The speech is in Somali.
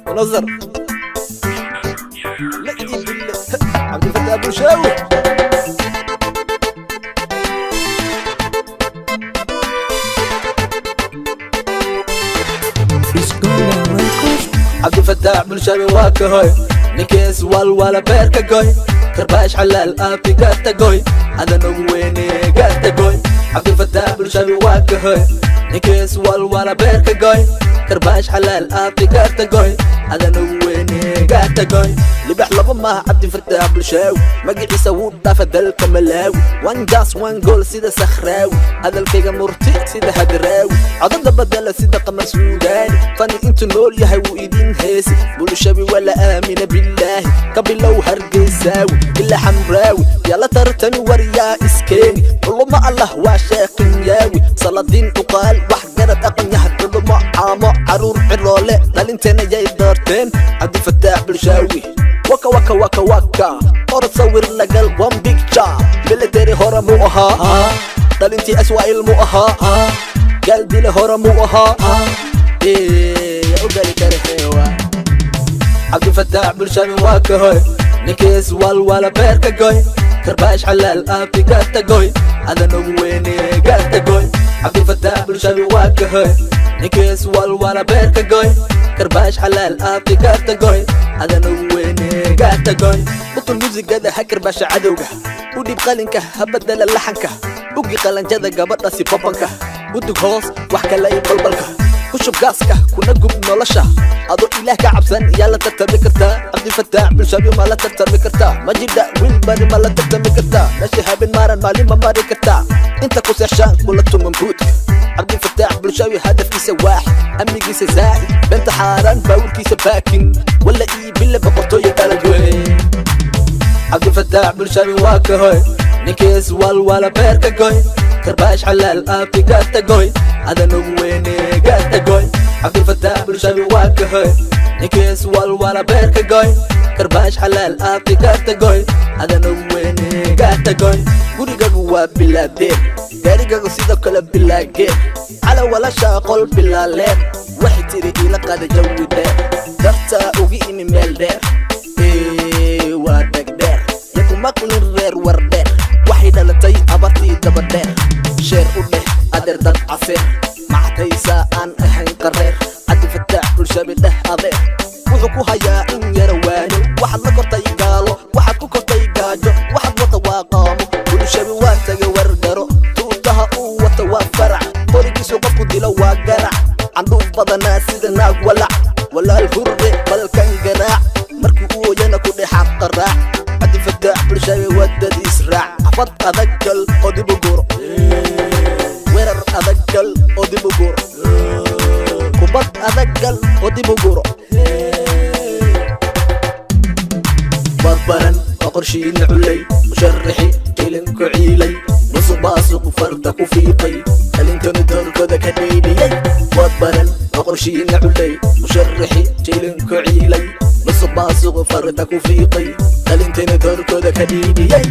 ونظر لا بالله عبد الفتاح بلشاوي. عبد الفتاح بلشاوي واكهوي نكيس والولا بيركا قوي كرباش حلال ابي قاتا قوي هذا نويني قاتا قوي. عبد الفتاح بلشاوي واكهوي نكيس والولا بيركا قوي كرباش حلال ابي قاتا قوي هذا نويني قاتا قوي. لبح لبما عبد الفتاح بلشاوي مقعيسا ودافا دلك ملاوي وان جاس وان جول سيدا سخراوي هذا الكيغا مرتي سيدا هدراوي عضد بدل سيدا قمر سوداني فاني انتو نول يهي وإيدين هيسي بلشاوي ولا آمن بالله قبلو هرقيساوي إلا حمراوي يلا ترتمي وريا إسكاني علوم الله واشاقين ياوي صلادين وقال وحقرت أقن يهد علوم عامو عرور عرولي دالنتين ياي دارتين. عبد الفتاح بلشاوي وكا وكا وكا وكا أرد صور لقل وان بيكتشا ملتري هورا مو أها دالنتي أسوأ المو أها قلبي لهورا مو أها إيه وقالي كرهوا. عبد الفتاح بلشاوي واكهوي نكيس والولا بيركا قوي كرباش حلال ابي قاتا قوي هذا نويني قاتا قوي. عبد الفتاح بلشاوي واكهوي نكيس والولا بيركا قوي كرباش حلال ابي قاتا قوي هذا نويني قاتا قوي. بطل موسيقى هكرباش عدوga udhib qalinka ha badala laxanka ugi qalanjada gabadha si babanka udug hoos wax kale i balbalka ku shub gaaska kuna gub nolosha adoo ilaah ka cabsan yaa la tartami kartaa. Cabdifataax Bulshaawi ma la tartami kartaa, ma jidha wiil bari ma la tartami kartaa, meesha habeen maaran maalin ma mari kartaa inta ku seexshaan kula tuman buudka. Cabdifataax Bulshaawi hadafkiisa waaxid amnigiisa zaa'id beenta xaaraan baawurkiisa baakin wala ii bille boqortooyo dalagwey. عبد الفتاح بلشاوي واكهوي نكيس والولا بيركا قوي كرباش حلال ابي قاتا قوي هذا نويني قاتا قوي. عبد الفتاح بلشاوي واكهوي نكيس والولا بيركا قوي كرباش حلال ابي قاتا قوي هذا نويني قاتا قوي. gurigaagu waa bilaa deer gaarigaagu sidoo kale bilaa geer cala walaashaa qol bilaa leer waxay tiri iila qaada jawi dheer dartaa ugi imi meel dheer waa dhegdheer yakumaqlin reer war dheer waxay dhalatay abartii daba dheer sheer u dheh adeer dad caseer macataysaa aan ahayn qareer. Cabdifataax Bulshaawi dheh adeer wuxuu ku hayaa in yara waano waxaad la kortay gaalo waxaad ku kortay gaajo waxaad wata waa qaamo. Bulshaawi waa taga wargaro tuutaha uu wata waa farac qorigiisu qofku dilo waa garac candhuuf badanaa sida naag walac walaal hurre balkan garaac markuu u ooyana ku dhexa qaraac. Cabdifataax Bulshaawi wadadiis raac xafad adag gal oo dib u guro weerar adag gal oo dib u guro kubad adag gal oo dib u guro barbaran oo qorshiina culay musharaxi jilinku ciilay musuqmaasuq farta ku fiiqay dhalintana doorkooda ka dhiidhiyey. Barbaran oo qorshiina culay musharaxi jilinku ciilay musuqmaasuq farta ku fiiqay dhalintana doorkooda ka dhiidhiyey.